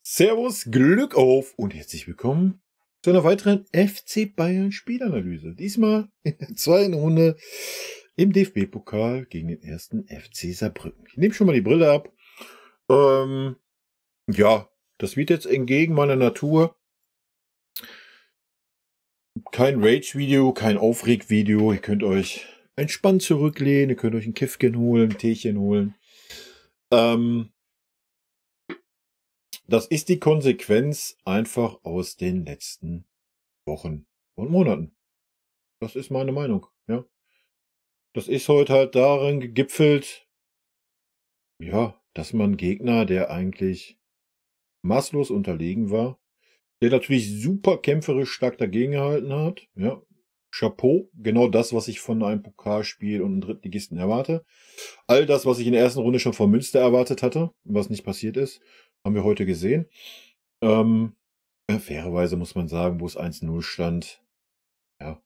Servus, Glück auf und herzlich willkommen zu einer weiteren FC Bayern Spielanalyse. Diesmal in der zweiten Runde im DFB-Pokal gegen den ersten FC Saarbrücken. Ich nehme schon mal die Brille ab. Ja, das wird jetzt entgegen meiner Natur. Kein Rage-Video, kein Aufreg-Video. Ihr könnt euch entspannt zurücklehnen, ihr könnt euch ein Käffchen holen, ein Teechen holen. Das ist die Konsequenz einfach aus den letzten Wochen und Monaten. Das ist meine Meinung, ja. Das ist heute halt darin gegipfelt, ja, dass man Gegner, der eigentlich maßlos unterlegen war, der natürlich super kämpferisch stark dagegen gehalten hat, ja, Chapeau, genau das, was ich von einem Pokalspiel und einem Drittligisten erwarte. All das, was ich in der ersten Runde schon von Münster erwartet hatte, was nicht passiert ist, haben wir heute gesehen. Fairerweise muss man sagen, wo es 1-0 stand, ja,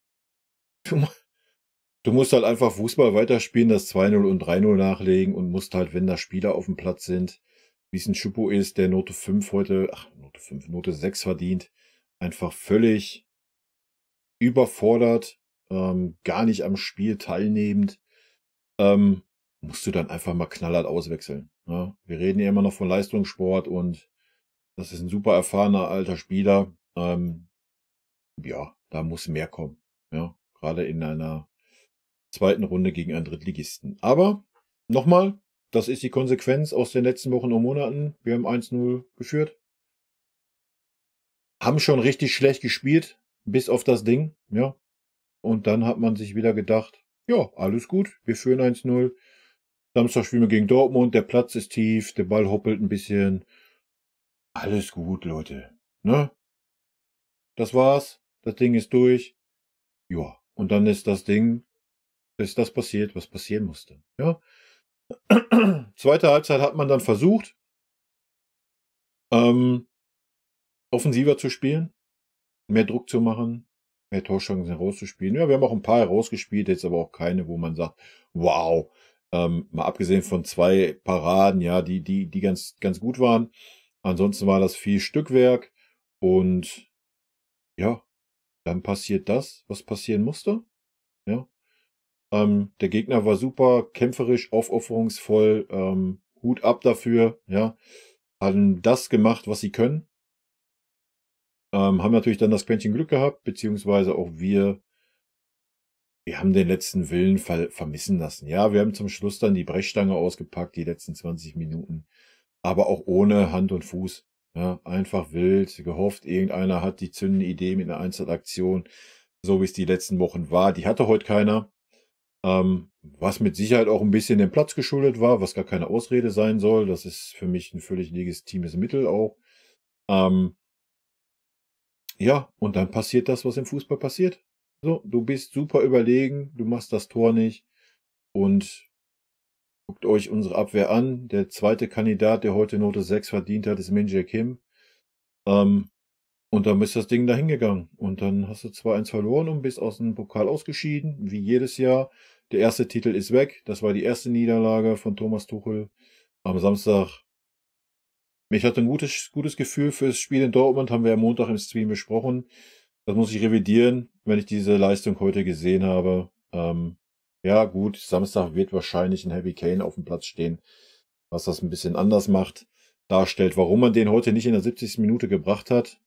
du musst halt einfach Fußball weiterspielen, das 2-0 und 3-0 nachlegen und musst halt, wenn da Spieler auf dem Platz sind, wie es ein Choupo ist, der Note 5 heute, ach, Note 5, Note 6 verdient, einfach völlig überfordert, gar nicht am Spiel teilnehmend, musst du dann einfach mal knallhart auswechseln. Ja? Wir reden ja immer noch von Leistungssport und das ist ein super erfahrener alter Spieler. Ja, da muss mehr kommen. Ja? Gerade in einer zweiten Runde gegen einen Drittligisten. Aber nochmal, das ist die Konsequenz aus den letzten Wochen und Monaten. Wir haben 1-0 geführt. Haben schon richtig schlecht gespielt, bis auf das Ding, ja. Und dann hat man sich wieder gedacht, ja, alles gut, wir führen 1-0. Samstag spielen wir gegen Dortmund, der Platz ist tief, der Ball hoppelt ein bisschen. Alles gut, Leute, ne? Das war's, das Ding ist durch. Ja, und dann ist das Ding, ist das passiert, was passieren musste, ja. Zweite Halbzeit hat man dann versucht, offensiver zu spielen, mehr Druck zu machen, mehr Torchancen herauszuspielen. Ja, wir haben auch ein paar herausgespielt, jetzt aber auch keine, wo man sagt, wow, mal abgesehen von 2 Paraden, ja, die ganz, ganz gut waren. Ansonsten war das viel Stückwerk und ja, dann passiert das, was passieren musste. Ja. Der Gegner war super kämpferisch, aufopferungsvoll, Hut ab dafür, ja, haben das gemacht, was sie können. Haben natürlich dann das Quäntchen Glück gehabt, beziehungsweise auch wir haben den letzten Willen vermissen lassen. Ja, wir haben zum Schluss dann die Brechstange ausgepackt, die letzten 20 Minuten, aber auch ohne Hand und Fuß. Ja, einfach wild, gehofft, irgendeiner hat die zündende Idee mit einer Einzelaktion, so wie es die letzten Wochen war. Die hatte heute keiner. Was mit Sicherheit auch ein bisschen dem Platz geschuldet war, was gar keine Ausrede sein soll. Das ist für mich ein völlig legitimes Mittel auch. Ja, und dann passiert das, was im Fußball passiert. So, du bist super überlegen, du machst das Tor nicht und guckt euch unsere Abwehr an. Der zweite Kandidat, der heute Note 6 verdient hat, ist Min-jae Kim. Und dann ist das Ding dahin gegangen. Und dann hast du 2-1 verloren und bist aus dem Pokal ausgeschieden, wie jedes Jahr. Der erste Titel ist weg. Das war die erste Niederlage von Thomas Tuchel am Samstag. Ich hatte ein gutes Gefühl fürs Spiel in Dortmund, haben wir am Montag im Stream besprochen. Das muss ich revidieren, wenn ich diese Leistung heute gesehen habe. Ja gut, Samstag wird wahrscheinlich ein Harry Kane auf dem Platz stehen, was das ein bisschen anders macht, darstellt. Warum man den heute nicht in der 70. Minute gebracht hat,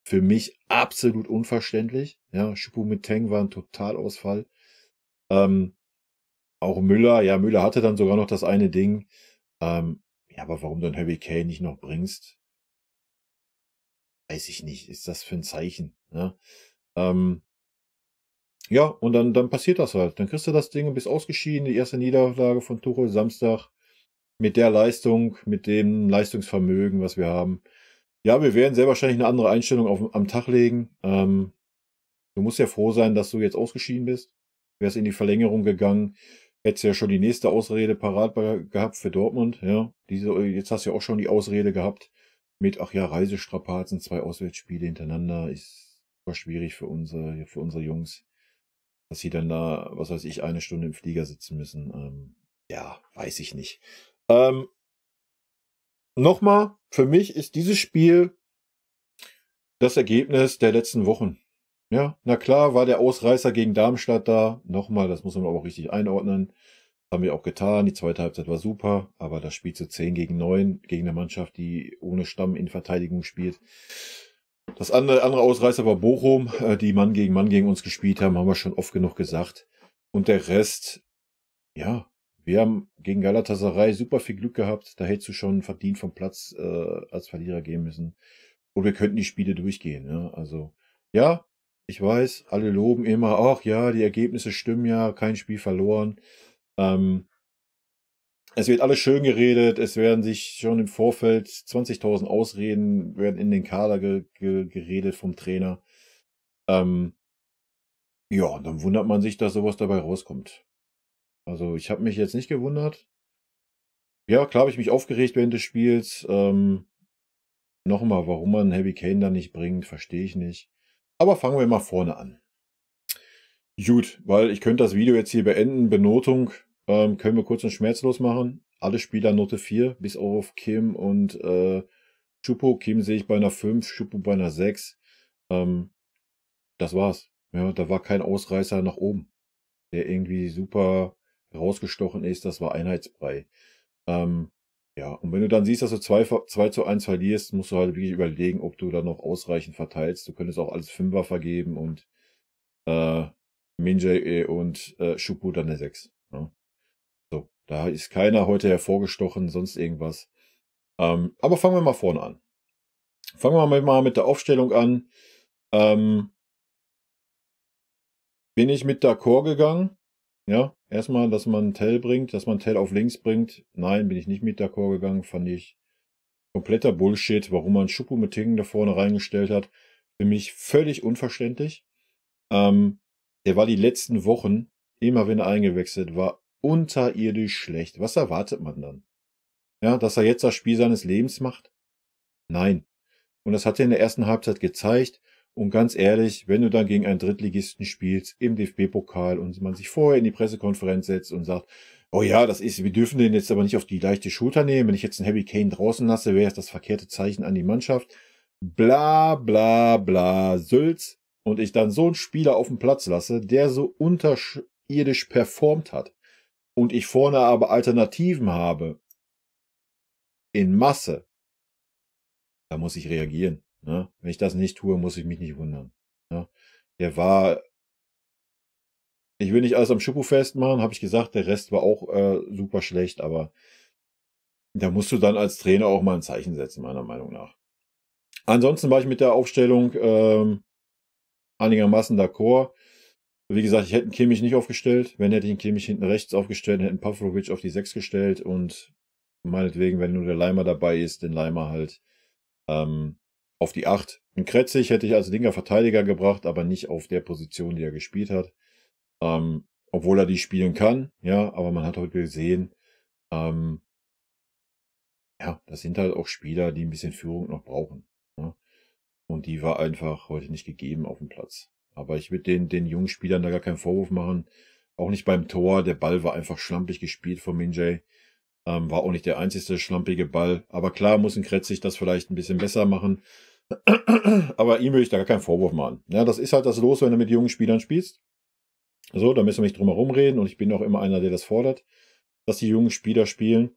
für mich absolut unverständlich. Ja, Choupo-Moting war ein Totalausfall. Auch Müller, ja, Müller hatte dann sogar noch das eine Ding. Ja, aber warum du dann Harry Kane nicht noch bringst, weiß ich nicht. Ist das für ein Zeichen? Ne? Ja, und dann passiert das halt. Dann kriegst du das Ding und bist ausgeschieden. Die erste Niederlage von Tuchel Samstag mit der Leistung, mit dem Leistungsvermögen, was wir haben. Ja, wir werden sehr wahrscheinlich eine andere Einstellung am Tag legen. Du musst ja froh sein, dass du jetzt ausgeschieden bist. Wärst in die Verlängerung gegangen, hättest ja schon die nächste Ausrede parat gehabt für Dortmund. Ja, jetzt hast du ja auch schon die Ausrede gehabt mit, ach ja, Reisestrapazen, 2 Auswärtsspiele hintereinander, ist super schwierig für unsere Jungs, dass sie dann da, was weiß ich, eine Stunde im Flieger sitzen müssen. Ja, weiß ich nicht. Nochmal, Für mich ist dieses Spiel das Ergebnis der letzten Wochen. Ja, na klar war der Ausreißer gegen Darmstadt da. Nochmal, das muss man aber auch richtig einordnen. Das haben wir auch getan. Die zweite Halbzeit war super, aber das Spiel zu 10 gegen 9, gegen eine Mannschaft, die ohne Stamm in Verteidigung spielt. Das andere Ausreißer war Bochum, die Mann gegen uns gespielt haben, haben wir schon oft genug gesagt. Und der Rest, ja, wir haben gegen Galatasaray super viel Glück gehabt. Da hättest du schon verdient vom Platz als Verlierer gehen müssen. Und wir könnten die Spiele durchgehen. Ja? Also, ja, ich weiß, alle loben immer, ach ja, die Ergebnisse stimmen ja, kein Spiel verloren. Es wird alles schön geredet, es werden sich schon im Vorfeld 20.000 Ausreden werden in den Kader geredet vom Trainer. Ja, und dann wundert man sich, dass sowas dabei rauskommt. Also ich habe mich jetzt nicht gewundert. Ja, klar habe ich mich aufgeregt während des Spiels. Nochmal, warum man Harry Kane da nicht bringt, verstehe ich nicht. Aber fangen wir mal vorne an. Gut, weil ich könnte das Video jetzt hier beenden. Benotung können wir kurz und schmerzlos machen. Alle Spieler Note 4, bis auf Kim und Choupo. Kim sehe ich bei einer 5, Choupo bei einer 6. Das war's. Ja, da war kein Ausreißer nach oben, der irgendwie super rausgestochen ist. Das war Einheitsbrei. Ja, und wenn du dann siehst, dass du 2:1 verlierst, musst du halt wirklich überlegen, ob du da noch ausreichend verteilst. Du könntest auch alles Fünfer vergeben und Min-jae und Choupo dann eine 6. Ja. So, da ist keiner heute hervorgestochen, sonst irgendwas. Aber fangen wir mal vorne an. Fangen wir mal mit der Aufstellung an. Bin ich mit d'accord gegangen? Ja, erstmal, dass man Tel bringt, dass man Tel auf links bringt. Nein, bin ich nicht mit d'accord gegangen, fand ich kompletter Bullshit, warum man Choupo-Moting da vorne reingestellt hat. Für mich völlig unverständlich. Der war die letzten Wochen, immer wenn er eingewechselt war, unterirdisch schlecht. Was erwartet man dann? Ja, dass er jetzt das Spiel seines Lebens macht? Nein. Und das hat er in der ersten Halbzeit gezeigt. Und ganz ehrlich, wenn du dann gegen einen Drittligisten spielst im DFB-Pokal und man sich vorher in die Pressekonferenz setzt und sagt, oh ja, das ist, wir dürfen den jetzt aber nicht auf die leichte Schulter nehmen. Wenn ich jetzt einen Harry Kane draußen lasse, wäre es das verkehrte Zeichen an die Mannschaft. Bla bla bla Sülz. Und ich dann so einen Spieler auf dem Platz lasse, der so unterirdisch performt hat und ich vorne aber Alternativen habe, in Masse, da muss ich reagieren. Ne? Wenn ich das nicht tue, muss ich mich nicht wundern. Ne? Der war, ich will nicht alles am Choupo festmachen, habe ich gesagt, der Rest war auch super schlecht, aber da musst du dann als Trainer auch mal ein Zeichen setzen, meiner Meinung nach. Ansonsten war ich mit der Aufstellung einigermaßen d'accord. Wie gesagt, ich hätte einen Kimmich nicht aufgestellt. Wenn, hätte ich einen Kimmich hinten rechts aufgestellt, hätte einen Pavlovic auf die 6 gestellt und meinetwegen, wenn nur der Laimer dabei ist, den Laimer halt auf die 8. Einen Krätzig hätte ich als linker Verteidiger gebracht, aber nicht auf der Position, die er gespielt hat. Obwohl er die spielen kann, ja, aber man hat heute gesehen, ja, das sind halt auch Spieler, die ein bisschen Führung noch brauchen. Ja? Und die war einfach heute nicht gegeben auf dem Platz. Aber ich würde den jungen Spielern da gar keinen Vorwurf machen. Auch nicht beim Tor. Der Ball war einfach schlampig gespielt von Min-jae. War auch nicht der einzigste schlampige Ball. Aber klar muss ein Krätzig das vielleicht ein bisschen besser machen. Aber ihm würde ich da gar keinen Vorwurf machen. Ja, das ist halt das Los, wenn du mit jungen Spielern spielst. So, da müssen wir nicht drum herum reden. Und ich bin auch immer einer, der das fordert, dass die jungen Spieler spielen.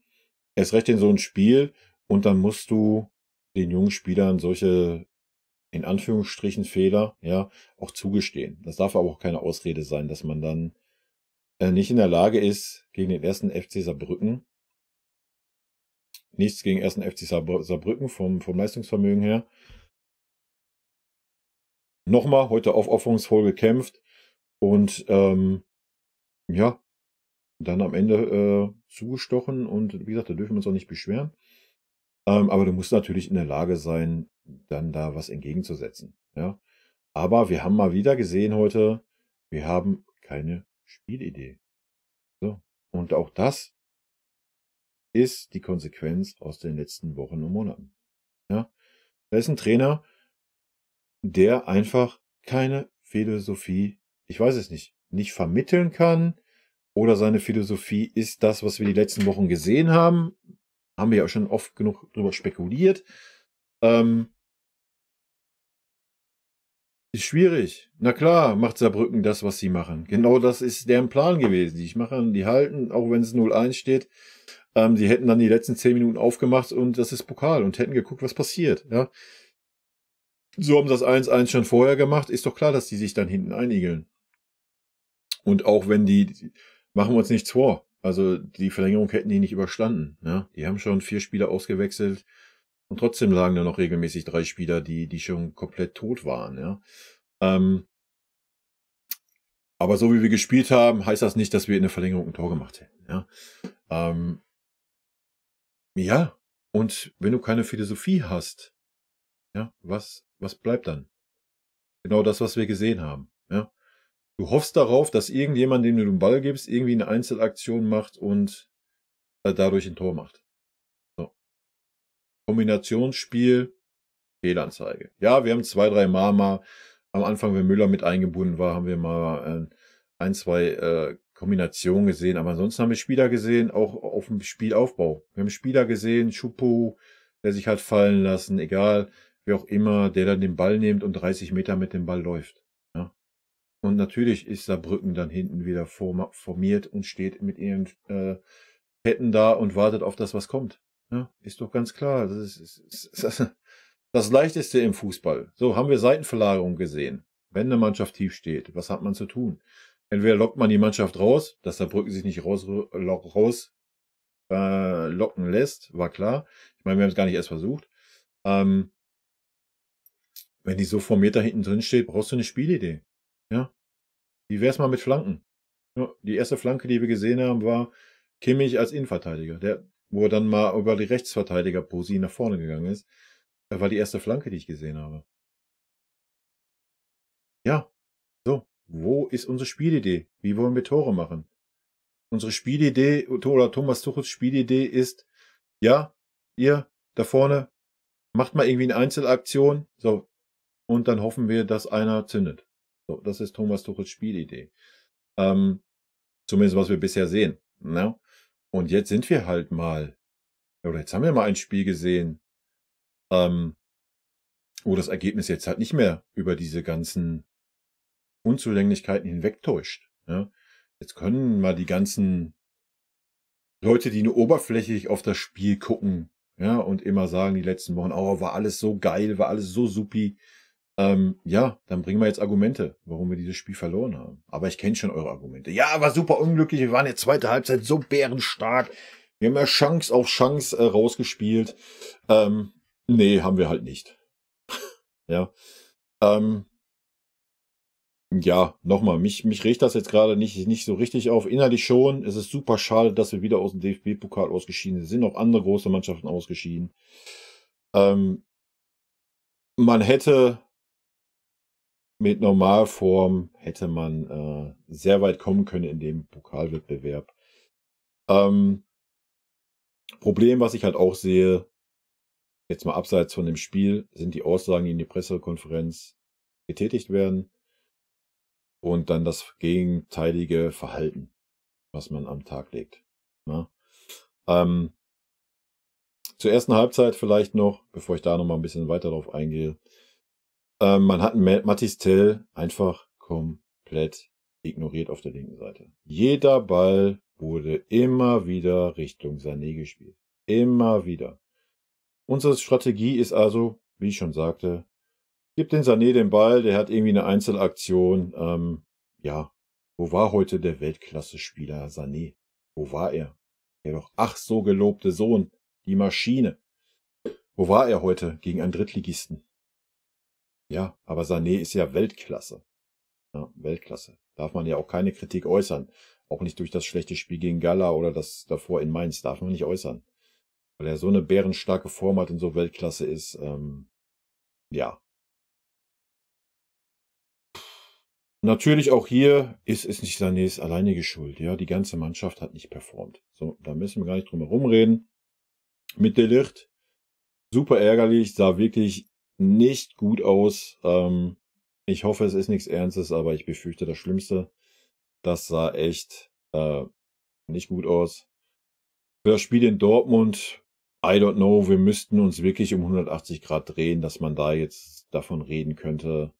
Erst recht in so ein Spiel. Und dann musst du den jungen Spielern solche, in Anführungsstrichen, Fehler, ja, auch zugestehen. Das darf aber auch keine Ausrede sein, dass man dann nicht in der Lage ist, gegen den ersten FC Saarbrücken, nichts gegen ersten FC Saarbrücken vom Leistungsvermögen her, nochmal heute aufopferungsvoll gekämpft und ja, dann am Ende zugestochen und wie gesagt, da dürfen wir uns auch nicht beschweren. Aber du musst natürlich in der Lage sein, dann da was entgegenzusetzen. Ja? Aber wir haben mal wieder gesehen heute, wir haben keine Spielidee. So. Und auch das ist die Konsequenz aus den letzten Wochen und Monaten. Ja? Da ist ein Trainer, der einfach keine Philosophie, ich weiß es nicht, nicht vermitteln kann oder seine Philosophie ist das, was wir die letzten Wochen gesehen haben. Haben wir ja schon oft genug drüber spekuliert. Ist schwierig. Na klar, macht Saarbrücken das, was sie machen. Genau das ist deren Plan gewesen. Die halten, auch wenn es 0-1 steht. Sie hätten dann die letzten 10 Minuten aufgemacht und das ist Pokal und hätten geguckt, was passiert. Ja? So haben sie das 1-1 schon vorher gemacht. Ist doch klar, dass die sich dann hinten einigeln. Und auch wenn die, machen wir uns nichts vor. Also die Verlängerung hätten die nicht überstanden. Ja? Die haben schon 4 Spieler ausgewechselt. Und trotzdem lagen da noch regelmäßig 3 Spieler, die schon komplett tot waren. Ja? Aber so wie wir gespielt haben, heißt das nicht, dass wir in der Verlängerung ein Tor gemacht hätten. Ja? Ja, und wenn du keine Philosophie hast, ja, was bleibt dann? Genau das, was wir gesehen haben. Ja? Du hoffst darauf, dass irgendjemand, dem du den Ball gibst, irgendwie eine Einzelaktion macht und dadurch ein Tor macht. So. Kombinationsspiel, Fehlanzeige. Ja, wir haben 2, 3 Mal am Anfang, wenn Müller mit eingebunden war, haben wir mal 1, 2 Kombinationen gesehen. Aber ansonsten haben wir Spieler gesehen, auch auf dem Spielaufbau. Wir haben Spieler gesehen, Choupo, der sich hat fallen lassen, egal, wer auch immer, der dann den Ball nimmt und 30 Meter mit dem Ball läuft. Ja? Und natürlich ist Saarbrücken dann hinten wieder formiert und steht mit ihren Ketten da und wartet auf das, was kommt. Ja, ist doch ganz klar. Das ist das Leichteste im Fußball. So, haben wir Seitenverlagerung gesehen. Wenn eine Mannschaft tief steht, was hat man zu tun? Entweder lockt man die Mannschaft raus, dass Saarbrücken sich nicht raus locken lässt, war klar. Ich meine, wir haben es gar nicht erst versucht. Wenn die so formiert da hinten drin steht, brauchst du eine Spielidee. Ja? Wie wär's mal mit Flanken? Ja, die erste Flanke, die wir gesehen haben, war Kimmich als Innenverteidiger, der, wo er dann mal über die Rechtsverteidiger-Posi nach vorne gegangen ist. Das war die erste Flanke, die ich gesehen habe. Ja, so. Wo ist unsere Spielidee? Wie wollen wir Tore machen? Unsere Spielidee, oder Thomas Tuchels Spielidee ist, ja, ihr da vorne, macht mal irgendwie eine Einzelaktion, so, und dann hoffen wir, dass einer zündet. So, das ist Thomas Tuchels Spielidee. Zumindest was wir bisher sehen. Ne? Und jetzt sind wir halt mal, oder jetzt haben wir mal ein Spiel gesehen, wo das Ergebnis jetzt halt nicht mehr über diese ganzen Unzulänglichkeiten hinwegtäuscht. Ja? Jetzt können mal die ganzen Leute, die nur oberflächlich auf das Spiel gucken, ja, und immer sagen die letzten Wochen, oh, war alles so geil, war alles so supi. Ja, dann bringen wir jetzt Argumente, warum wir dieses Spiel verloren haben. Aber ich kenne schon eure Argumente. Ja, war super unglücklich, wir waren in der zweiten Halbzeit so bärenstark. Wir haben ja Chance auf Chance rausgespielt. Nee, haben wir halt nicht. Ja. Ja, nochmal, mich regt das jetzt gerade nicht so richtig auf. Innerlich schon. Es ist super schade, dass wir wieder aus dem DFB-Pokal ausgeschieden sind. Es sind auch andere große Mannschaften ausgeschieden. Man hätte mit Normalform, hätte man sehr weit kommen können in dem Pokalwettbewerb. Problem, was ich halt auch sehe, jetzt mal abseits von dem Spiel, sind die Aussagen, die in die Pressekonferenz getätigt werden. Und dann das gegenteilige Verhalten, was man am Tag legt. Ne? Zur ersten Halbzeit vielleicht noch, bevor ich da nochmal ein bisschen weiter drauf eingehe. Man hat Mathis Tell einfach komplett ignoriert auf der linken Seite. Jeder Ball wurde immer wieder Richtung Sané gespielt. Immer wieder. Unsere Strategie ist also, wie ich schon sagte, gib den Sané den Ball, der hat irgendwie eine Einzelaktion. Ja, wo war heute der Weltklasse-Spieler Sané? Wo war er? Der doch ach so gelobte Sohn, die Maschine. Wo war er heute gegen einen Drittligisten? Ja, aber Sané ist ja Weltklasse. Ja, Weltklasse. Darf man ja auch keine Kritik äußern. Auch nicht durch das schlechte Spiel gegen Gala oder das davor in Mainz. Darf man nicht äußern. Weil er so eine bärenstarke Form hat und so Weltklasse ist. Ja. Natürlich auch hier ist es nicht Sanés alleinige Schuld. Ja, die ganze Mannschaft hat nicht performt. So, da müssen wir gar nicht drum herum reden. Mit De Ligt, super ärgerlich, sah wirklich nicht gut aus. Ich hoffe, es ist nichts Ernstes, aber ich befürchte das Schlimmste. Das sah echt nicht gut aus. Für das Spiel in Dortmund I don't know, wir müssten uns wirklich um 180 Grad drehen, dass man da jetzt davon reden könnte,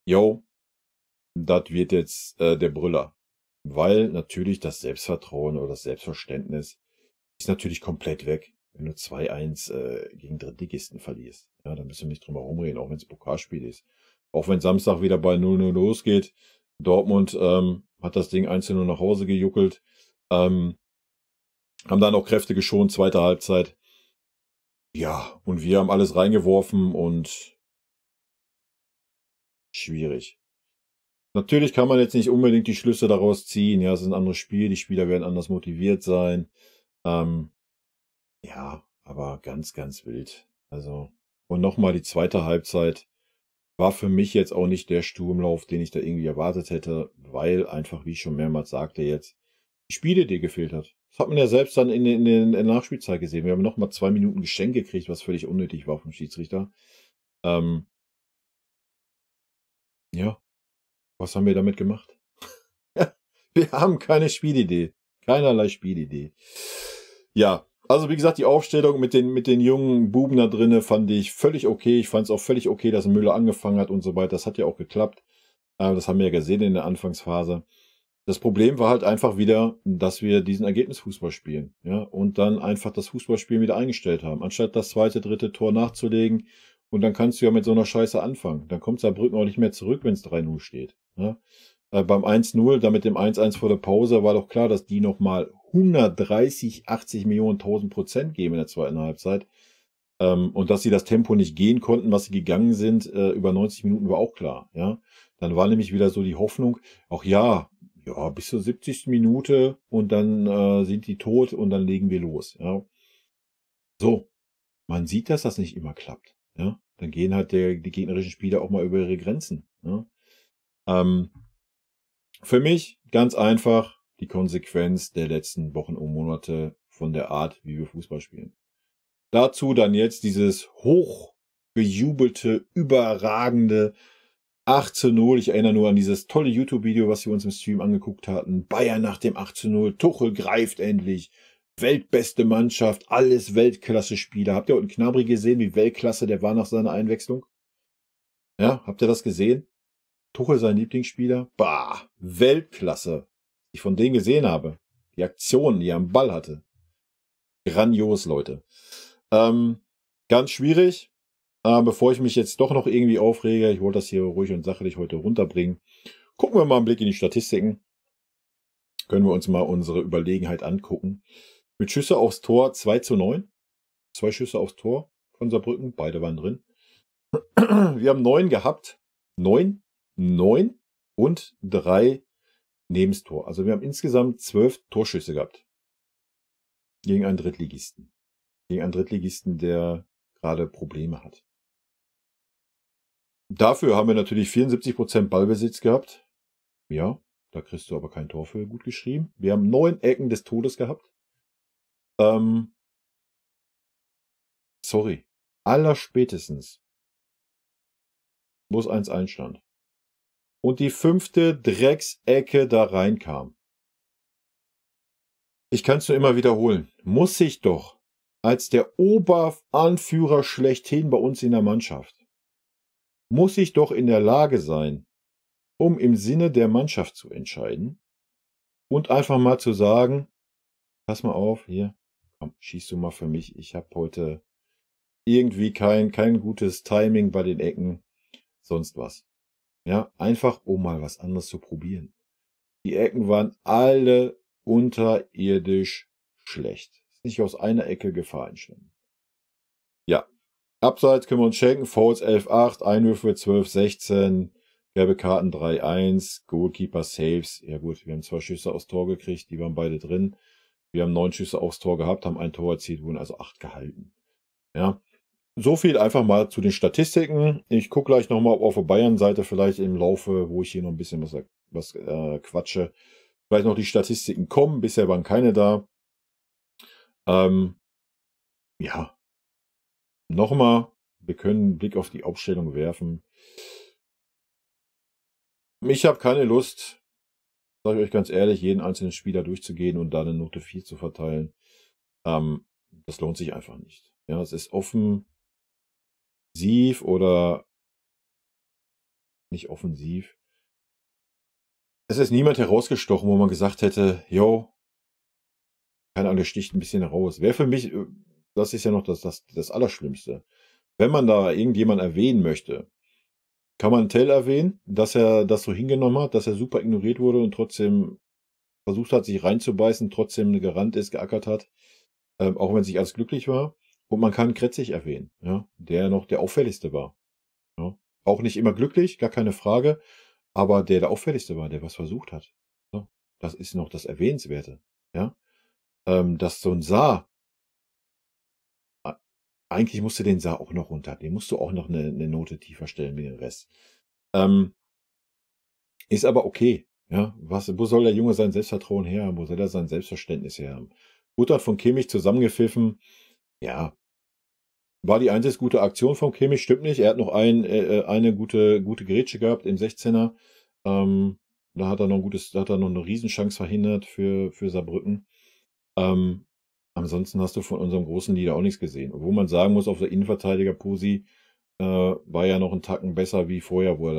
yo, das wird jetzt der Brüller. Weil natürlich das Selbstvertrauen oder das Selbstverständnis ist natürlich komplett weg, wenn du 2-1 gegen Drittligisten verlierst. Ja, da müssen wir nicht drum herum reden, auch wenn es Pokalspiel ist. Auch wenn Samstag wieder bei 0-0 losgeht. Dortmund hat das Ding 1-0 nach Hause gejuckelt. Haben dann auch Kräfte geschont, zweite Halbzeit. Ja, und wir haben alles reingeworfen und schwierig. Natürlich kann man jetzt nicht unbedingt die Schlüsse daraus ziehen. Ja, es ist ein anderes Spiel, die Spieler werden anders motiviert sein. Ja, aber ganz, ganz wild. Also, und nochmal die zweite Halbzeit war für mich jetzt auch nicht der Sturmlauf, den ich da irgendwie erwartet hätte, weil einfach, wie ich schon mehrmals sagte jetzt, die Spielidee gefehlt hat. Das hat man ja selbst dann in der Nachspielzeit gesehen. Wir haben nochmal 2 Minuten Geschenk gekriegt, was völlig unnötig war vom Schiedsrichter. Ja, was haben wir damit gemacht? Wir haben keine Spielidee. Keinerlei Spielidee. Ja, also wie gesagt, die Aufstellung mit den jungen Buben da drinne fand ich völlig okay. Ich fand es auch völlig okay, dass Müller angefangen hat und so weiter. Das hat ja auch geklappt. Das haben wir ja gesehen in der Anfangsphase. Das Problem war halt einfach wieder, dass wir diesen Ergebnisfußball spielen, ja, und dann einfach das Fußballspielen wieder eingestellt haben, anstatt das zweite, dritte Tor nachzulegen. Und dann kannst du ja mit so einer Scheiße anfangen. Dann kommt Saarbrücken auch nicht mehr zurück, wenn es 3-0 steht. Ja? Beim 1-0, dann mit dem 1-1 vor der Pause, war doch klar, dass die nochmal 130, 80 Millionen, 1000% geben in der zweiten Halbzeit. Und dass sie das Tempo nicht gehen konnten, was sie gegangen sind, über 90 Minuten war auch klar. Ja? Dann war nämlich wieder so die Hoffnung, auch ja, bis zur 70. Minute und dann sind die tot und dann legen wir los. Ja? So, man sieht, dass das nicht immer klappt. Ja? Dann gehen halt die gegnerischen Spieler auch mal über ihre Grenzen. Ja? Für mich ganz einfach die Konsequenz der letzten Wochen und Monate von der Art, wie wir Fußball spielen. Dazu dann jetzt dieses hochgejubelte, überragende 8:0. Ich erinnere nur an dieses tolle YouTube-Video, was wir uns im Stream angeguckt hatten. Bayern nach dem 8:0. Tuchel greift endlich. Weltbeste Mannschaft, alles Weltklasse-Spieler. Habt ihr unten Gnabry gesehen, wie Weltklasse der war nach seiner Einwechslung? Ja, habt ihr das gesehen? Tuchel, sein Lieblingsspieler? Bah, Weltklasse. Was ich von denen gesehen habe. Die Aktionen, die er am Ball hatte. Grandios, Leute. Ganz schwierig. Bevor ich mich jetzt doch noch irgendwie aufrege, ich wollte das hier ruhig und sachlich heute runterbringen, gucken wir mal einen Blick in die Statistiken. Können wir uns mal unsere Überlegenheit angucken. Mit Schüsse aufs Tor 2:9. 2 Schüsse aufs Tor von Saarbrücken, beide waren drin. Wir haben 9 gehabt. 9, 9 und 3 neben das Tor. Also wir haben insgesamt 12 Torschüsse gehabt. Gegen einen Drittligisten. Gegen einen Drittligisten, der gerade Probleme hat. Dafür haben wir natürlich 74% Ballbesitz gehabt. Ja, da kriegst du aber kein Tor für gut geschrieben. Wir haben 9 Ecken des Todes gehabt. Sorry. Allerspätestens, wo es 1-1 stand. Und die 5. Drecksecke da reinkam. Ich kann's nur immer wiederholen. Muss ich doch als der Oberanführer schlechthin bei uns in der Mannschaft, muss ich doch in der Lage sein, um im Sinne der Mannschaft zu entscheiden und einfach mal zu sagen, pass mal auf, hier, komm, schieß du mal für mich. Ich habe heute irgendwie kein gutes Timing bei den Ecken, sonst was. Ja, einfach, um mal was anderes zu probieren. Die Ecken waren alle unterirdisch schlecht. Ist nicht aus einer Ecke Gefahr entstanden. Ja, Abseits können wir uns schenken. Fouls 11-8, Einwürfe 12-16, gelbe Karten 3-1, Goalkeeper Saves. Ja gut, wir haben 2 Schüsse aufs Tor gekriegt, die waren beide drin. Wir haben 9 Schüsse aufs Tor gehabt, haben ein Tor erzielt, wurden also 8 gehalten. Ja, so viel einfach mal zu den Statistiken. Ich gucke gleich nochmal, ob auf der Bayern-Seite vielleicht im Laufe, wo ich hier noch ein bisschen was quatsche, vielleicht noch die Statistiken kommen. Bisher waren keine da. Ja, nochmal, wir können einen Blick auf die Aufstellung werfen. Ich habe keine Lust, sage ich euch ganz ehrlich, jeden einzelnen Spieler durchzugehen und da eine Note 4 zu verteilen. Das lohnt sich einfach nicht. Ja, es ist offensiv oder nicht offensiv. Es ist niemand herausgestochen, wo man gesagt hätte, yo, keine Ahnung, der sticht ein bisschen heraus. Wäre für mich, das ist ja noch das Allerschlimmste. Wenn man da irgendjemand erwähnen möchte, kann man Tell erwähnen, dass er das so hingenommen hat, dass er super ignoriert wurde und trotzdem versucht hat, sich reinzubeißen, trotzdem gerannt ist, geackert hat, auch wenn sich alles glücklich war. Und man kann Krätzig erwähnen, ja, der noch der auffälligste war. Ja. Auch nicht immer glücklich, gar keine Frage, aber der auffälligste war, der was versucht hat. So, das ist noch das Erwähnenswerte. Ja. Dass so ein Saar, eigentlich musst du den Saar auch noch runter, den musst du auch noch eine Note tiefer stellen wie den Rest. Ist aber okay. Ja, wo soll der Junge sein Selbstvertrauen her haben? Wo soll er sein Selbstverständnis her haben? Gut hat von Kimmich zusammengepfiffen. Ja, war die einzig gute Aktion von Kimmich, stimmt nicht. Er hat noch eine gute Grätsche gehabt im 16er. Da hat er noch eine Riesenchance verhindert für Saarbrücken. Ansonsten hast du von unserem großen Leader auch nichts gesehen. Obwohl man sagen muss, auf der Innenverteidiger-Posi war ja noch einen Tacken besser wie vorher, wo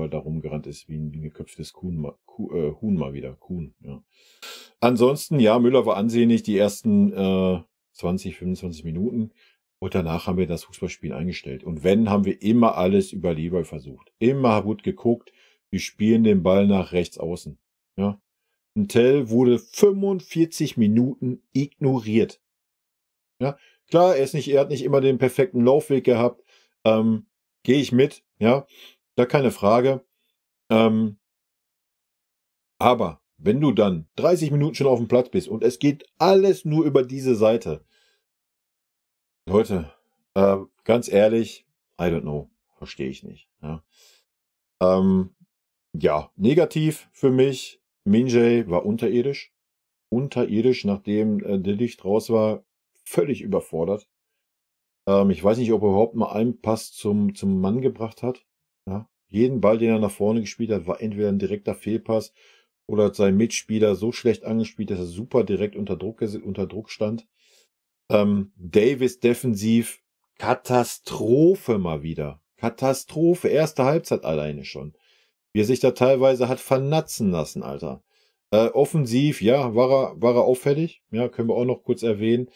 er da rumgerannt ist, wie ein geköpftes Huhn mal wieder. Kuhn, ja. Ansonsten, ja, Müller war ansehnlich die ersten 20, 25 Minuten. Und danach haben wir das Fußballspiel eingestellt. Und wenn, haben wir immer alles über Leroy versucht. Immer gut geguckt. Wir spielen den Ball nach rechts außen. Ja. Ein Tell wurde 45 Minuten ignoriert. Ja, klar, er hat nicht immer den perfekten Laufweg gehabt. Gehe ich mit, ja, da keine Frage. Aber wenn du dann 30 Minuten schon auf dem Platz bist und es geht alles nur über diese Seite, Leute, ganz ehrlich, I don't know, verstehe ich nicht. Ja, ja, negativ für mich, Minjay war unterirdisch. Unterirdisch, nachdem De Ligt raus war, völlig überfordert. Ich weiß nicht, ob er überhaupt mal einen Pass zum Mann gebracht hat. Ja? Jeden Ball, den er nach vorne gespielt hat, war entweder ein direkter Fehlpass oder hat sein Mitspieler so schlecht angespielt, dass er super direkt unter Druck stand. Davis defensiv, Katastrophe mal wieder. Katastrophe, erste Halbzeit alleine schon. Wie er sich da teilweise hat vernatzen lassen, Alter. Offensiv, ja, war er auffällig. Ja, können wir auch noch kurz erwähnen.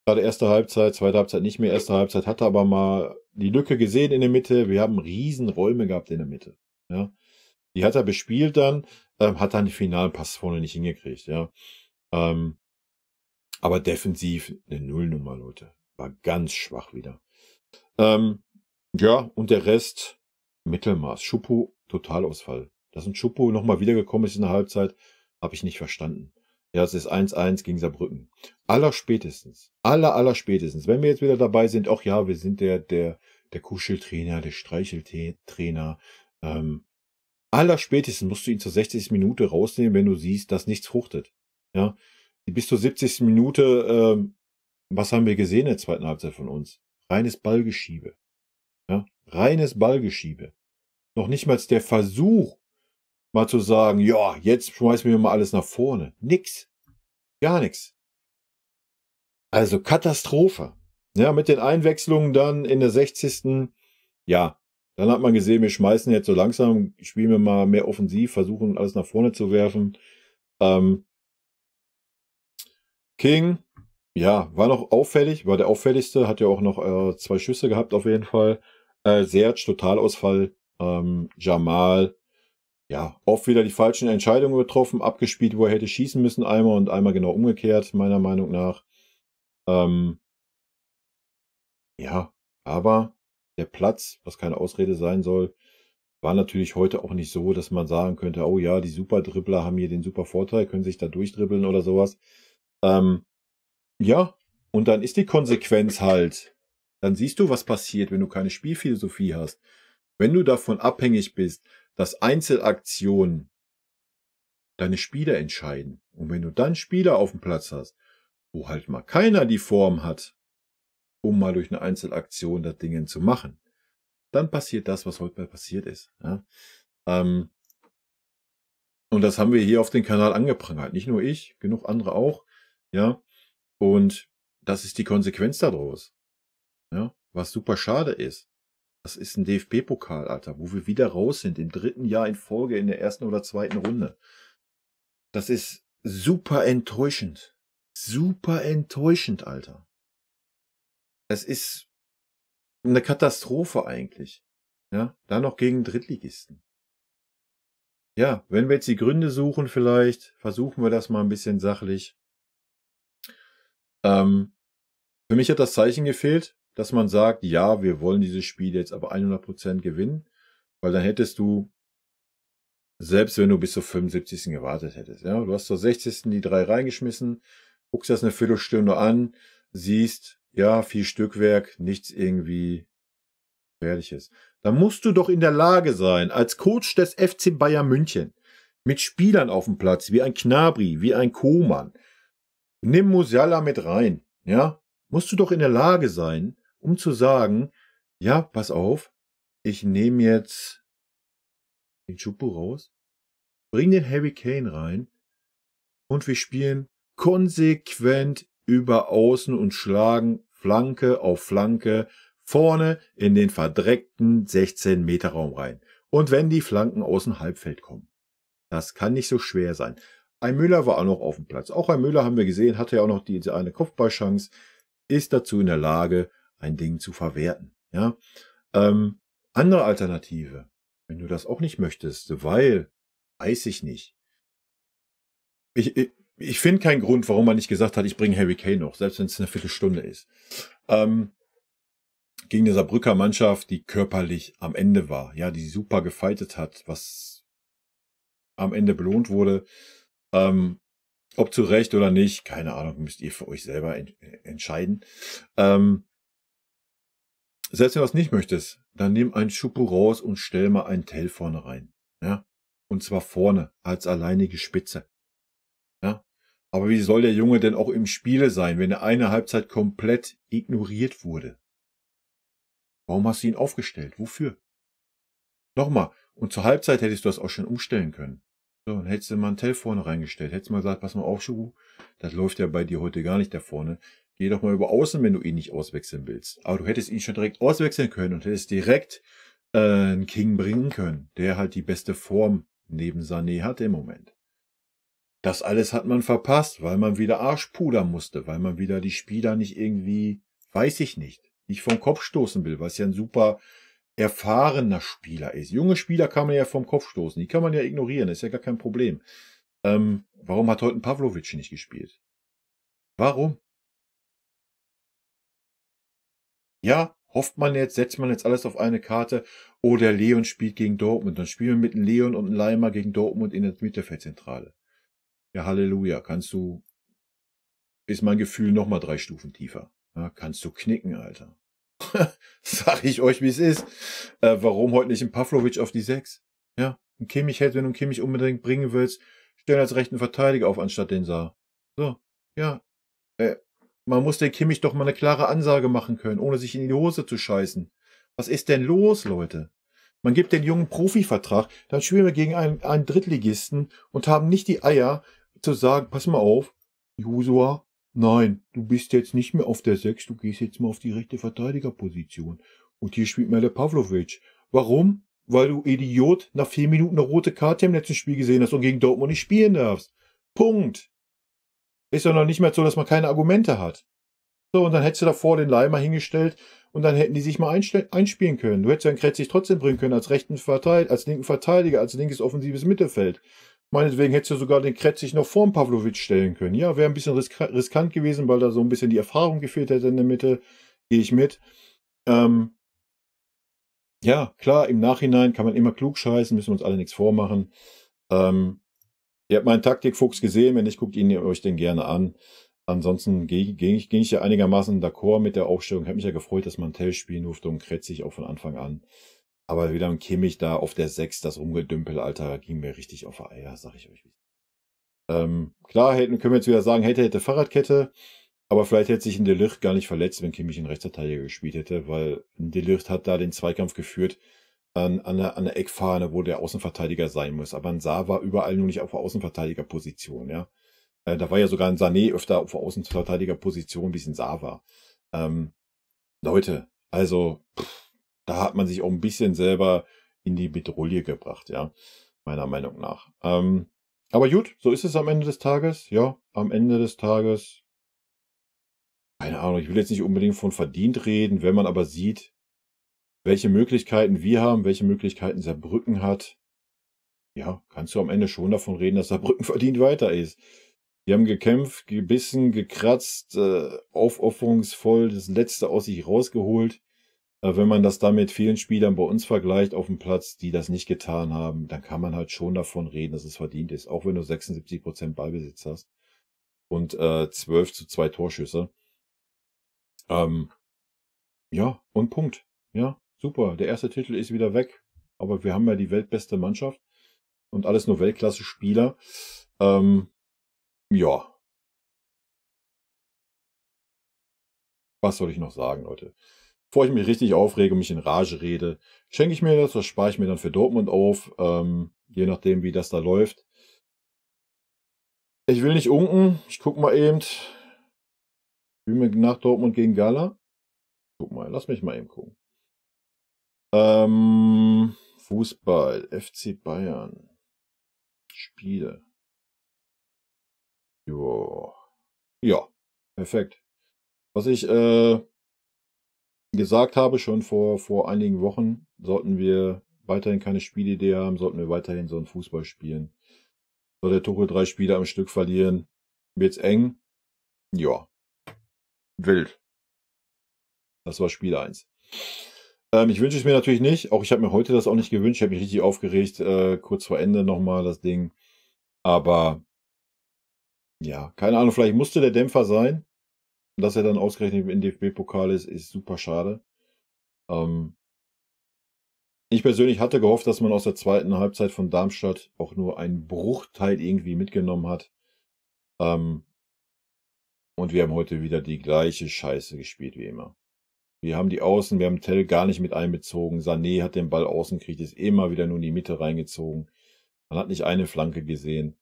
Gerade erste Halbzeit, zweite Halbzeit nicht mehr. Erste Halbzeit hatte aber mal die Lücke gesehen in der Mitte. Wir haben riesen Räume gehabt in der Mitte. Ja. Die hat er bespielt dann, hat dann den finalen Pass vorne nicht hingekriegt. Ja. Aber defensiv eine Nullnummer, Leute. War ganz schwach wieder. Ja, und der Rest Mittelmaß. Schuppo, Totalausfall. Dass ein Schuppo nochmal wiedergekommen ist in der Halbzeit, habe ich nicht verstanden. Ja, es ist 1-1 gegen Saarbrücken. Allerspätestens, allerspätestens, wenn wir jetzt wieder dabei sind, ach ja, wir sind der Kuscheltrainer, der Streicheltrainer. Allerspätestens musst du ihn zur 60. Minute rausnehmen, wenn du siehst, dass nichts fruchtet. Ja, bis zur 70. Minute, was haben wir gesehen in der zweiten Halbzeit von uns? Reines Ballgeschiebe. Ja, reines Ballgeschiebe. Noch nicht mal der Versuch, mal zu sagen, ja, jetzt schmeißen wir mal alles nach vorne. Nix. Gar nichts. Also Katastrophe. Ja, mit den Einwechslungen dann in der 60. Ja, dann hat man gesehen, wir schmeißen jetzt so langsam, spielen wir mal mehr offensiv, versuchen alles nach vorne zu werfen. King, ja, war noch auffällig, war der auffälligste, hat ja auch noch 2 Schüsse gehabt auf jeden Fall. Serge, Totalausfall. Jamal, ja, oft wieder die falschen Entscheidungen getroffen, abgespielt, wo er hätte schießen müssen einmal und einmal genau umgekehrt, meiner Meinung nach. Ja, aber der Platz, was keine Ausrede sein soll, war natürlich heute auch nicht so, dass man sagen könnte, oh ja, die Super-Dribbler haben hier den super Vorteil, können sich da durchdribbeln oder sowas. Ja, und dann ist die Konsequenz halt, dann siehst du, was passiert, wenn du keine Spielphilosophie hast. Wenn du davon abhängig bist, dass Einzelaktionen deine Spieler entscheiden. Und wenn du dann Spieler auf dem Platz hast, wo halt mal keiner die Form hat, um mal durch eine Einzelaktion das Ding zu machen, dann passiert das, was heute mal passiert ist. Ja? Und das haben wir hier auf dem Kanal angeprangert. Nicht nur ich, genug andere auch. Ja? Und das ist die Konsequenz daraus. Ja, was super schade ist. Das ist ein DFB-Pokal, Alter, wo wir wieder raus sind, im 3. Jahr in Folge in der 1. oder 2. Runde. Das ist super enttäuschend. Super enttäuschend, Alter. Es ist eine Katastrophe eigentlich. Ja, da noch gegen Drittligisten. Ja, wenn wir jetzt die Gründe suchen vielleicht, versuchen wir das mal ein bisschen sachlich. Für mich hat das Zeichen gefehlt, dass man sagt, ja, wir wollen dieses Spiel jetzt aber 100% gewinnen, weil dann hättest du, selbst wenn du bis zur 75. gewartet hättest, ja, du hast zur 60. die 3 reingeschmissen, guckst das eine Viertelstunde an, siehst, ja, viel Stückwerk, nichts irgendwie Gefährliches. Da musst du doch in der Lage sein, als Coach des FC Bayern München, mit Spielern auf dem Platz, wie ein Gnabry, wie ein Coman, nimm Musiala mit rein, ja, musst du doch in der Lage sein, um zu sagen, ja, pass auf, ich nehme jetzt den Choupo raus, bring den Harry Kane rein und wir spielen konsequent über außen und schlagen Flanke auf Flanke vorne in den verdreckten 16-Meter-Raum rein. Und wenn die Flanken aus dem Halbfeld kommen. Das kann nicht so schwer sein. Ein Müller war auch noch auf dem Platz. Auch ein Müller haben wir gesehen, hatte ja auch noch diese eine Kopfballchance, ist dazu in der Lage, ein Ding zu verwerten. Ja? Andere Alternative, wenn du das auch nicht möchtest, weil, weiß ich nicht. Ich finde keinen Grund, warum man nicht gesagt hat, ich bringe Harry Kane noch, selbst wenn es eine Viertelstunde ist. Gegen eine Saarbrücker Mannschaft, die körperlich am Ende war, ja, die super gefightet hat, was am Ende belohnt wurde. Ob zu Recht oder nicht, keine Ahnung, müsst ihr für euch selber entscheiden. Selbst wenn du das nicht möchtest, dann nimm einen Choupo raus und stell mal einen Tel vorne rein. Ja? Und zwar vorne, als alleinige Spitze. Ja? Aber wie soll der Junge denn auch im Spiele sein, wenn er eine Halbzeit komplett ignoriert wurde? Warum hast du ihn aufgestellt? Wofür? Nochmal, und zur Halbzeit hättest du das auch schon umstellen können. So, dann hättest du mal einen Tel vorne reingestellt. Hättest du mal gesagt, pass mal auf, Schuhu, das läuft ja bei dir heute gar nicht da vorne. Geh doch mal über außen, wenn du ihn nicht auswechseln willst. Aber du hättest ihn schon direkt auswechseln können und hättest direkt einen King bringen können, der halt die beste Form neben Sané hat im Moment. Das alles hat man verpasst, weil man wieder Arsch pudern musste, weil man wieder die Spieler nicht irgendwie, weiß ich nicht, nicht vom Kopf stoßen will, was ja ein super erfahrener Spieler ist. Junge Spieler kann man ja vom Kopf stoßen, die kann man ja ignorieren, ist ja gar kein Problem. Warum hat heute ein Pavlovic nicht gespielt? Warum? Ja, hofft man jetzt, setzt man jetzt alles auf eine Karte, oh, der Leon spielt gegen Dortmund, dann spielen wir mit einem Leon und einem Laimer gegen Dortmund in der Mittelfeldzentrale. Ja, Halleluja, kannst du, ist mein Gefühl nochmal 3 Stufen tiefer. Ja, kannst du knicken, Alter. Sag ich euch, wie es ist. Warum heute nicht ein Pavlovic auf die 6? Ja, ein Kimmich hätte, wenn du einen Kimmich unbedingt bringen willst, stell als rechten Verteidiger auf, anstatt den Saar. So, ja. Man muss den Kimmich doch mal eine klare Ansage machen können, ohne sich in die Hose zu scheißen. Was ist denn los, Leute? Man gibt den jungen Profivertrag, dann spielen wir gegen einen Drittligisten und haben nicht die Eier zu sagen, pass mal auf, Josua, nein, du bist jetzt nicht mehr auf der 6, du gehst jetzt mal auf die rechte Verteidigerposition. Und hier spielt mal der Pavlovic. Warum? Weil du Idiot nach 4 Minuten eine rote Karte im letzten Spiel gesehen hast und gegen Dortmund nicht spielen darfst. Punkt. Ist doch noch nicht mehr so, dass man keine Argumente hat. So, und dann hättest du davor den Laimer hingestellt und dann hätten die sich mal einspielen können. Du hättest ja einen Krätzig trotzdem bringen können als rechten Verteidiger, als linken Verteidiger, als linkes offensives Mittelfeld. Meinetwegen hättest du sogar den Krätzig noch vorm Pavlovic stellen können. Ja, wäre ein bisschen riskant gewesen, weil da so ein bisschen die Erfahrung gefehlt hätte in der Mitte. Gehe ich mit. Ja, klar, im Nachhinein kann man immer klug scheißen, müssen wir uns alle nichts vormachen. Ihr habt meinen Taktikfuchs gesehen, wenn nicht, guckt ihn euch den gerne an. Ansonsten ging ich ja einigermaßen d'accord mit der Aufstellung. Ich habe mich ja gefreut, dass man Tel spielen durfte und Krätzig auch von Anfang an. Aber wieder ein Kimmich da auf der 6, das Rumgedümpel, Alter, ging mir richtig auf die Eier, sag ich euch. Klar, können wir jetzt wieder sagen, hätte Fahrradkette, aber vielleicht hätte sich ein De Ligt gar nicht verletzt, wenn Kimmich einen Rechtsverteidiger gespielt hätte, weil ein De Ligt hat da den Zweikampf geführt an der Eckfahne, wo der Außenverteidiger sein muss. Aber ein Saar war überall nur nicht auf der Außenverteidigerposition, ja. Da war ja sogar ein Sané öfter auf der Außenverteidigerposition, wie es in Saar war. Leute, also da hat man sich auch ein bisschen selber in die Bedrohung gebracht, ja, meiner Meinung nach. Aber gut, so ist es am Ende des Tages. Ja, am Ende des Tages, keine Ahnung, ich will jetzt nicht unbedingt von verdient reden, wenn man aber sieht, welche Möglichkeiten wir haben, welche Möglichkeiten Saarbrücken hat, ja, kannst du am Ende schon davon reden, dass Saarbrücken verdient weiter ist. Die haben gekämpft, gebissen, gekratzt, aufopferungsvoll das Letzte aus sich rausgeholt. Wenn man das da mit vielen Spielern bei uns vergleicht auf dem Platz, die das nicht getan haben, dann kann man halt schon davon reden, dass es verdient ist, auch wenn du 76% Ballbesitz hast und 12:2 Torschüsse. Ja, und Punkt. Ja, super. Der erste Titel ist wieder weg, aber wir haben ja die weltbeste Mannschaft und alles nur Weltklasse-Spieler. Ja. Was soll ich noch sagen, Leute? Bevor ich mich richtig aufrege und mich in Rage rede, schenke ich mir das, das spare ich mir dann für Dortmund auf, je nachdem, wie das da läuft. Ich will nicht unken, ich guck mal eben. Spielen wir nach Dortmund gegen Gala? Guck mal, lass mich mal eben gucken. Fußball, FC Bayern, Spiele. Jo. Ja, perfekt. Was ich gesagt habe, schon vor einigen Wochen, sollten wir weiterhin keine Spielidee haben, sollten wir weiterhin so einen Fußball spielen. Soll der Tuchel 3 Spiele am Stück verlieren, wird's eng? Ja. Wild. Das war Spiel 1. Ich wünsche es mir natürlich nicht. Auch ich habe mir heute das auch nicht gewünscht. Ich habe mich richtig aufgeregt, kurz vor Ende nochmal das Ding. Aber ja, keine Ahnung, vielleicht musste der Dämpfer sein. Dass er dann ausgerechnet im DFB-Pokal ist, ist super schade. Ich persönlich hatte gehofft, dass man aus der zweiten Halbzeit von Darmstadt auch nur einen Bruchteil irgendwie mitgenommen hat. Und wir haben heute wieder die gleiche Scheiße gespielt wie immer. Wir haben die Außen, wir haben Tel gar nicht mit einbezogen. Sané hat den Ball außen gekriegt, ist immer wieder nur in die Mitte reingezogen. Man hat nicht eine Flanke gesehen.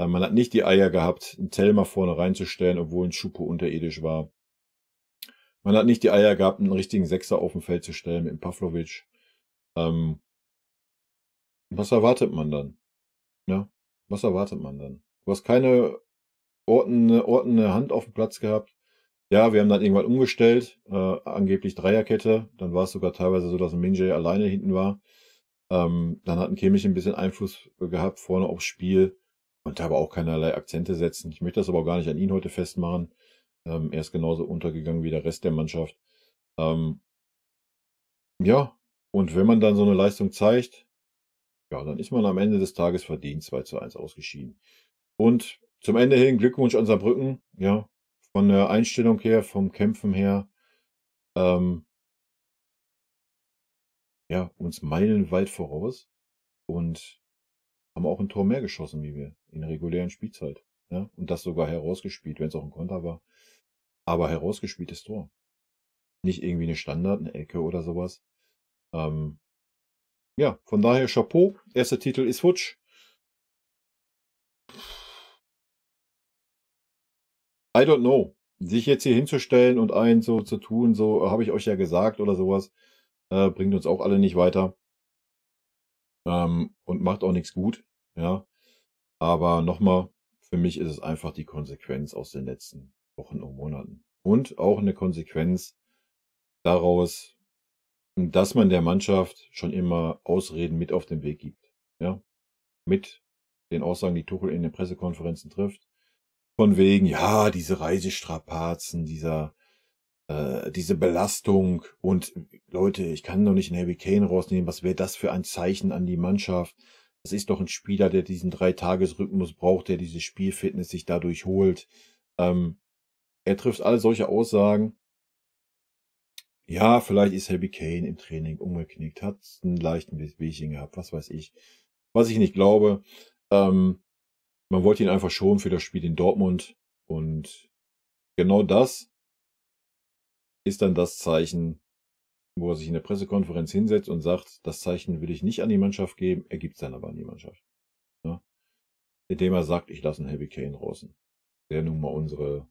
Man hat nicht die Eier gehabt, einen Tel mal vorne reinzustellen, obwohl ein Schupo unterirdisch war. Man hat nicht die Eier gehabt, einen richtigen Sechser auf dem Feld zu stellen mit dem Pavlovic. Was erwartet man dann? Ja, was erwartet man dann? Du hast keine ordnende Hand auf dem Platz gehabt. Ja, wir haben dann irgendwann umgestellt, angeblich Dreierkette. Dann war es sogar teilweise so, dass ein Minjay alleine hinten war. Dann hat ein Kimmich ein bisschen Einfluss gehabt vorne aufs Spiel. Konnte aber auch keinerlei Akzente setzen. Ich möchte das aber auch gar nicht an ihn heute festmachen. Er ist genauso untergegangen wie der Rest der Mannschaft. Ja, und wenn man dann so eine Leistung zeigt, ja, dann ist man am Ende des Tages verdient 2:1 ausgeschieden. Und zum Ende hin Glückwunsch an Saarbrücken. Ja, von der Einstellung her, vom Kämpfen her, ja, uns meilenweit voraus und haben auch ein Tor mehr geschossen wie wir in der regulären Spielzeit. Ja, und das sogar herausgespielt, wenn es auch ein Konter war. Aber herausgespieltes Tor. Nicht irgendwie eine Standard, eine Ecke oder sowas. Ja, von daher Chapeau. Erster Titel ist futsch. I don't know. Sich jetzt hier hinzustellen und einen so zu tun, so habe ich euch ja gesagt oder sowas, bringt uns auch alle nicht weiter. Und macht auch nichts gut. Ja. Aber nochmal, für mich ist es einfach die Konsequenz aus den letzten Wochen und Monaten. Und auch eine Konsequenz daraus, dass man der Mannschaft schon immer Ausreden mit auf den Weg gibt. Ja? Mit den Aussagen, die Tuchel in den Pressekonferenzen trifft. Von wegen, ja, diese Reisestrapazen, diese Belastung und Leute, ich kann doch nicht einen Harry Kane rausnehmen, was wäre das für ein Zeichen an die Mannschaft? Das ist doch ein Spieler, der diesen 3-Tages-Rhythmus braucht, der diese Spielfitness sich dadurch holt. Er trifft alle solche Aussagen. Ja, vielleicht ist Harry Kane im Training umgeknickt, hat einen leichten Wehwehchen gehabt, was weiß ich. Was ich nicht glaube. Man wollte ihn einfach schonen für das Spiel in Dortmund. Und genau das ist dann das Zeichen, wo er sich in der Pressekonferenz hinsetzt und sagt, das Zeichen will ich nicht an die Mannschaft geben, er gibt es dann aber an die Mannschaft. Ja? Indem er sagt, ich lasse einen Harry Kane draußen. Der nun mal unsere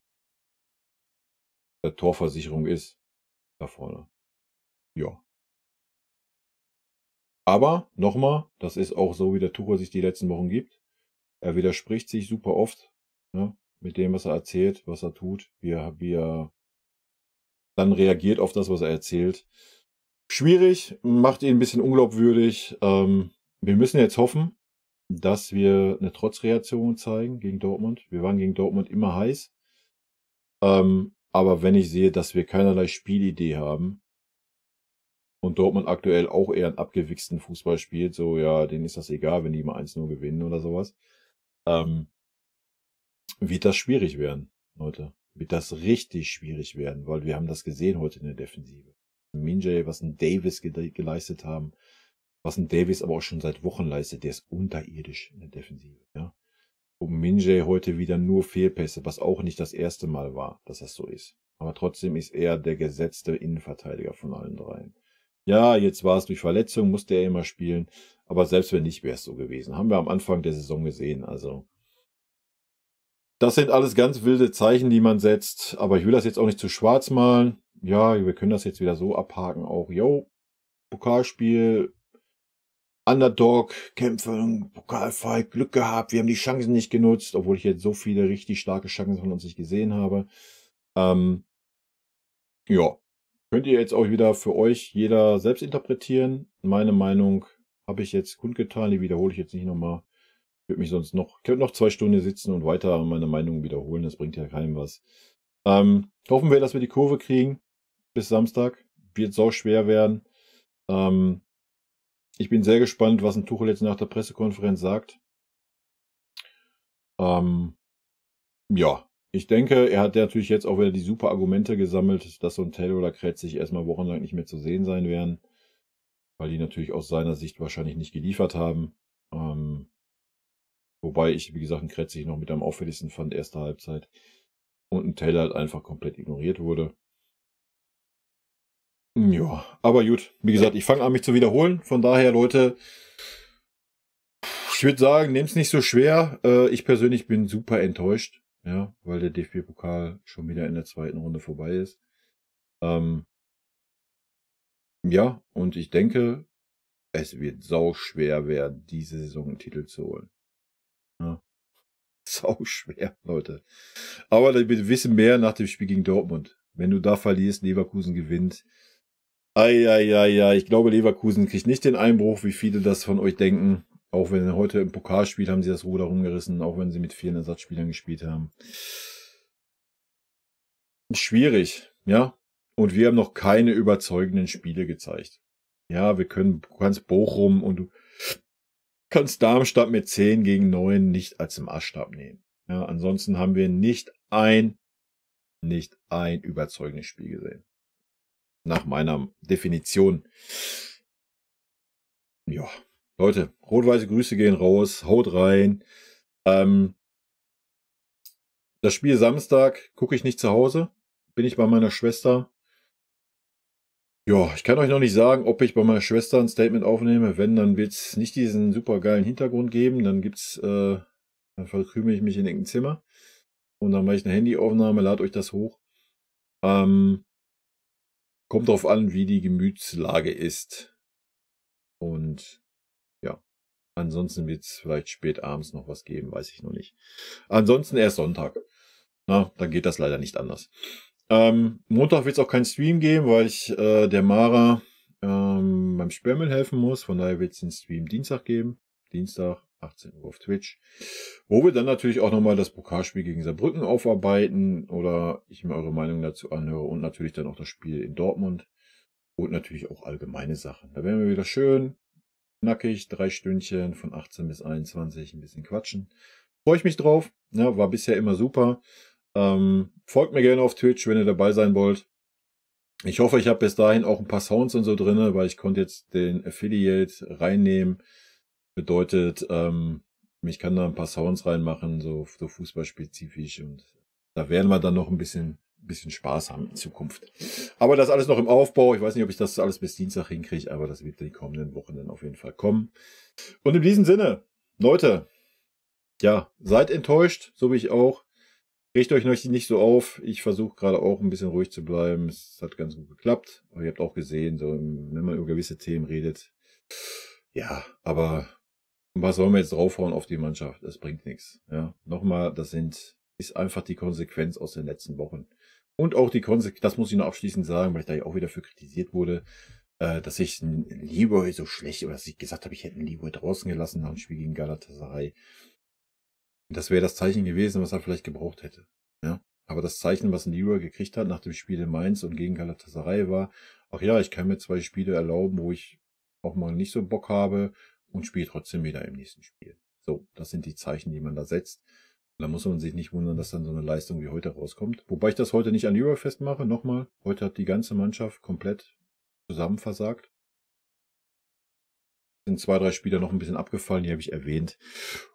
Torversicherung ist. Da vorne. Ja. Aber, nochmal, das ist auch so, wie der Tuchel sich die letzten Wochen gibt. Er widerspricht sich super oft, ne, mit dem, was er erzählt, was er tut, wie er dann reagiert auf das, was er erzählt. Schwierig, macht ihn ein bisschen unglaubwürdig. Wir müssen jetzt hoffen, dass wir eine Trotzreaktion zeigen gegen Dortmund. Wir waren gegen Dortmund immer heiß. Aber wenn ich sehe, dass wir keinerlei Spielidee haben und Dortmund aktuell auch eher einen abgewichsten Fußball spielt, so ja, denen ist das egal, wenn die mal 1-0 gewinnen oder sowas, wird das schwierig werden, Leute. Wird das richtig schwierig werden, weil wir haben das gesehen heute in der Defensive. Min-jae, was ein Davies geleistet haben, was ein Davies aber auch schon seit Wochen leistet, der ist unterirdisch in der Defensive. Ja? Und Min-jae heute wieder nur Fehlpässe, was auch nicht das erste Mal war, dass das so ist. Aber trotzdem ist er der gesetzte Innenverteidiger von allen dreien. Ja, jetzt war es durch Verletzung, musste er immer spielen, aber selbst wenn nicht, wäre es so gewesen. Haben wir am Anfang der Saison gesehen, also das sind alles ganz wilde Zeichen, die man setzt, aber ich will das jetzt auch nicht zu schwarz malen. Ja, wir können das jetzt wieder so abhaken auch. Yo, Pokalspiel, Underdog, Kämpfe, Pokalfight, Glück gehabt, wir haben die Chancen nicht genutzt, obwohl ich jetzt so viele richtig starke Chancen von uns nicht gesehen habe. Ja, könnt ihr jetzt auch wieder für euch jeder selbst interpretieren. Meine Meinung habe ich jetzt kundgetan, die wiederhole ich jetzt nicht nochmal. Ich würde mich sonst noch, ich könnte noch 2 Stunden sitzen und weiter meine Meinung wiederholen, das bringt ja keinem was. Hoffen wir, dass wir die Kurve kriegen bis Samstag. Wird sau schwer werden. Ich bin sehr gespannt, was ein Tuchel jetzt nach der Pressekonferenz sagt. Ja, ich denke, er hat natürlich jetzt auch wieder die super Argumente gesammelt, dass so ein Tel oder Krätzig erstmal wochenlang nicht mehr zu sehen sein werden, weil die natürlich aus seiner Sicht wahrscheinlich nicht geliefert haben. Wobei ich, wie gesagt, ein Krätzig noch mit am auffälligsten fand, erste Halbzeit. Und ein Taylor halt einfach komplett ignoriert wurde. Ja, aber gut. Wie gesagt, ich fange an, mich zu wiederholen. Von daher, Leute, ich würde sagen, nehmt's nicht so schwer. Ich persönlich bin super enttäuscht, ja, weil der DFB-Pokal schon wieder in der zweiten Runde vorbei ist. Ja, und ich denke, es wird sau schwer werden, diese Saison einen Titel zu holen. Ja. Sau schwer, Leute. Aber wir wissen mehr nach dem Spiel gegen Dortmund. Wenn du da verlierst, Leverkusen gewinnt. Ei, ei, ei, ei. Ich glaube, Leverkusen kriegt nicht den Einbruch, wie viele das von euch denken. Auch wenn heute im Pokalspiel haben sie das Ruder rumgerissen, auch wenn sie mit 4 Ersatzspielern gespielt haben. Schwierig, ja. Und wir haben noch keine überzeugenden Spiele gezeigt. Ja, du kannst Bochum und du kannst Darmstadt mit 10 gegen 9 nicht als Maßstab nehmen. Ja, ansonsten haben wir nicht ein überzeugendes Spiel gesehen. Nach meiner Definition. Ja, Leute, rot-weiße Grüße gehen raus, haut rein. Das Spiel Samstag gucke ich nicht zu Hause, bin ich bei meiner Schwester. Ja, ich kann euch noch nicht sagen, ob ich bei meiner Schwester ein Statement aufnehme. Wenn, dann wird's nicht diesen super geilen Hintergrund geben. Dann dann verkrümel ich mich in irgendein Zimmer. Und dann mache ich eine Handyaufnahme, lade euch das hoch. Kommt drauf an, wie die Gemütslage ist. Und ja, ansonsten wird's vielleicht spät abends noch was geben, weiß ich noch nicht. Ansonsten erst Sonntag. Na, dann geht das leider nicht anders. Montag wird's auch keinen Stream geben, weil ich der Mara beim Sperrmüll helfen muss. Von daher wird's den Stream Dienstag geben. Dienstag, 18 Uhr auf Twitch. Wo wir dann natürlich auch nochmal das Pokalspiel gegen Saarbrücken aufarbeiten oder ich mir eure Meinung dazu anhöre und natürlich dann auch das Spiel in Dortmund und natürlich auch allgemeine Sachen. Da werden wir wieder schön knackig, 3 Stündchen von 18 bis 21 ein bisschen quatschen. Freue ich mich drauf. Ja, war bisher immer super. Folgt mir gerne auf Twitch, wenn ihr dabei sein wollt. Ich hoffe, ich habe bis dahin auch ein paar Sounds und so drinne, weil ich konnte jetzt den Affiliate reinnehmen. Bedeutet, ich kann da ein paar Sounds reinmachen, so fußballspezifisch. Und da werden wir dann noch ein bisschen Spaß haben in Zukunft. Aber das alles noch im Aufbau. Ich weiß nicht, ob ich das alles bis Dienstag hinkriege, aber das wird die kommenden Wochen dann auf jeden Fall kommen. Und in diesem Sinne, Leute, ja, seid enttäuscht, so wie ich auch. Regt euch nicht so auf. Ich versuche gerade auch ein bisschen ruhig zu bleiben. Es hat ganz gut geklappt. Aber ihr habt auch gesehen, so, wenn man über gewisse Themen redet. Ja, aber was sollen wir jetzt draufhauen auf die Mannschaft? Das bringt nichts. Ja, nochmal, das ist einfach die Konsequenz aus den letzten Wochen. Und auch die Konsequenz, das muss ich noch abschließend sagen, weil ich da ja auch wieder für kritisiert wurde, dass ich einen Leroy so schlecht, oder dass ich gesagt habe, ich hätte einen Leroy draußen gelassen nach dem Spiel gegen Galatasaray. Das wäre das Zeichen gewesen, was er vielleicht gebraucht hätte. Ja? Aber das Zeichen, was ein Leroy gekriegt hat nach dem Spiel in Mainz und gegen Galatasaray war, ach ja, ich kann mir 2 Spiele erlauben, wo ich auch mal nicht so Bock habe und spiele trotzdem wieder im nächsten Spiel. So, das sind die Zeichen, die man da setzt. Und da muss man sich nicht wundern, dass dann so eine Leistung wie heute rauskommt. Wobei ich das heute nicht an Leroy festmache. Nochmal, heute hat die ganze Mannschaft komplett zusammen versagt. Sind 2, 3 Spieler noch ein bisschen abgefallen, die habe ich erwähnt.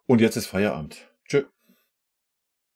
Und jetzt ist Feierabend. Tschö.